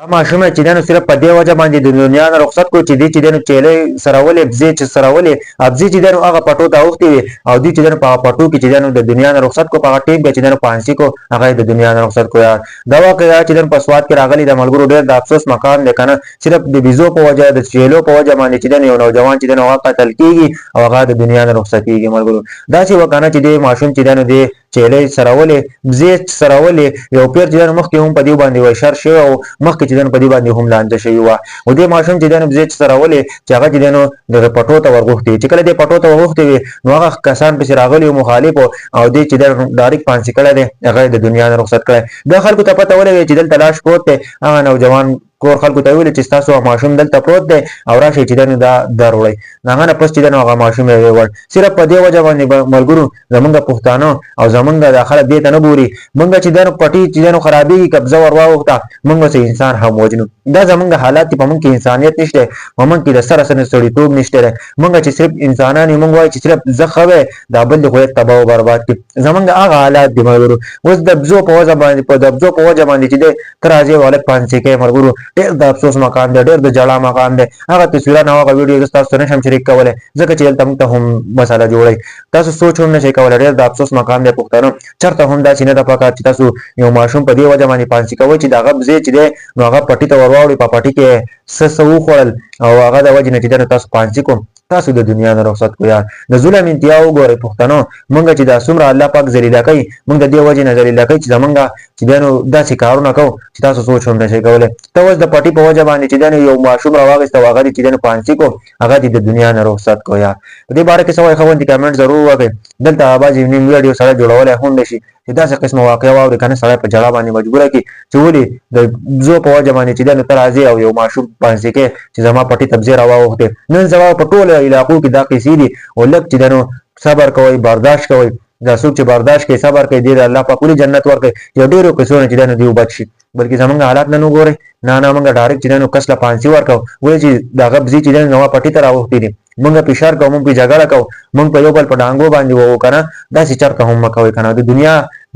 ماشوم چې دنو صرف په دې وجه باندې د دنیا نه رخصت کو چې دې چې دنو چیلې سرولې، بزې چې سرولې، ابزې چې دنو هغه پټو ته اوښتې وي او دې چې دنو په هغه پټو کې چې دنو د دنیا نه رخصت کو، په هغه ټیم کې چې دنو پانسی کو، هغه د دنیا نه رخصت کو. یار، دا واقعیا چې دنو په سوات کې راغلي د ملګرو، ډېر د افسوس مقام دی کنه. صرف د بيزو په وجه، د چیلو په وجه باندې چې دنو یو نوجوان چې دنو هغه قتل کیږي او هغه د دنیا نه رخصتیږي. ملګرو، داسې وکنه چې دې ماشوم چې دنو دې چیلې سرولې، بزې سرولې. یو پیر چې دنو مخکې هم په دې باندې وشر شوی او مخکې چې دنو په دې باندې هم لانجه شوی وه. او دې ماشوم چې دنو بزې سرولې چې هغه چې دنو دغه پټو ته ورغوښتي، چې کله دې پټو ته ورغوښتي وي نو هغه کسان پسې راغلي مخالف او دې چې دنو ډایرک پانسي کړی دی، هغه د دنیا نه رخصت کړی. بیا خلکو ته پته ولګي چې دلته لاش پروت دی. هغه نوجوان کور خلکو ته ویل چې ستاسو ماشوم دلته پروت دی او راشئ چې دنو دا دروړئ. هغه نه پس چې دنو هغه ماشوم یې وړ صرف په دې وجه باندې. ملګرو، زمونږ پښتانه او زمونږ د خلک دې ته نه ګوري. مونږ چې دنو پټي چې دنو خرابېږي، قبضه ور واوښته، مونږ څه انسان هم وژنو. دا زمونږ حالات دي. په مونږ کې انسانیت نشته، په مونږ کې د سره سره سړیتوب نشته. مونږ چې صرف انسانان یو، مونږ وایو چې صرف زه ښه وی، دا بل دې خدای تباه او برباد کړي. زمونږ هغه حالات دي. ملګرو، اوس د بزو په وجه باندې، په د بزو په وجه باندې چې دی ته راځې هلک پانسي کوې. ملګرو، ډېر د افسوس مقام دی، ډېر د ژړا مقام دی. هغه تصویرونه او هغه ویډیو زه تاسو سره نشم شریک کولی، ځکه چې دلته موږ ته هم مسله جوړوي، تاسو سوچ هم نشئ کولی. ډېر د افسوس مقام دی. پښتانه، چرته هم داسې نه ده پکار چې تاسو یو ماشوم په دې وجه باندې پانسي کوئ چې د هغه بزې چې دی نو هغه پټي ته ور واوړي، په پټي کې څه څه وخوړل او هغه د وجې نه چې دی نو تاسو پانسي کوم، تاسو د دنیا نه رخصت کو. یار، د ظلم انتها وګورئ. پښتنو، مونږ چې دا څومره الله پاک ذلیله کوي، مونږ د دې وجې نه ذلیله کوي چې زمونږ چې دی نو داسې کارونه کوو چې تاسو سوچ هم نشئ کولی. ته اوس د پټي په وجه باندې چې دی نو یو ماشوم راواخیسته او هغه دې چې دی نو پانسي کو، هغه دې د دنیا نه رخصت کو. یار، په دې باره کې څه وایي ښه کمنټ ضرور وکړئ. دلته بعضې نیم ویډیو سړی جوړولی هم نه شي چې داسې قسمه واقعه واوري که نه، سړی په ژړا باندې مجبوره کړي چې ولې د بزو په وجه باندې چې دی نو ته راځې او یو ماشوم پانسي کې چې زما پټي ته بزې راواوښتې. نن سبا په ټولو علاقو کې دا قصې دي. او لږ چې دی نو صبر کوئ، برداشت کوئ. دا څوک چې برداشت کوي، صبر کوي، دې الله پاک ولې جنت ورکوي چې ډېرو قصو نه چې دی نو دیو بچ شي. بلکې زمونږ حالات نن وګورئ. نه نه، موږ ډایرکټ چې دی نو کس له پانسي ورکوو، ولې چې د هغه بزې چې دی نو پټي ته راوښتې دي. مونږ فشار کوو، مونږ په جګړه کوو، مونږ په یو بل په ډانګو باندې وو کنه. داسې چرته هم مه کوئ کنه. د دنیا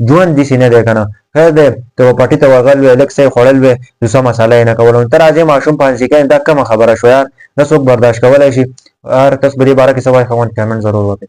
ژوند داسې نه دی کنه. خیر دی، ته به پټي ته ورغل وې، لږ څه یې خوړل وې، نو څه مسله یې نه کوله. ته راځې ماشوم پانسي کوې، دا کومه خبره شوه یار؟ دا څوک برداشت کولی شي؟ هر کس په دې باره کې څه وایي ښه کمنټ ضرور وکړئ.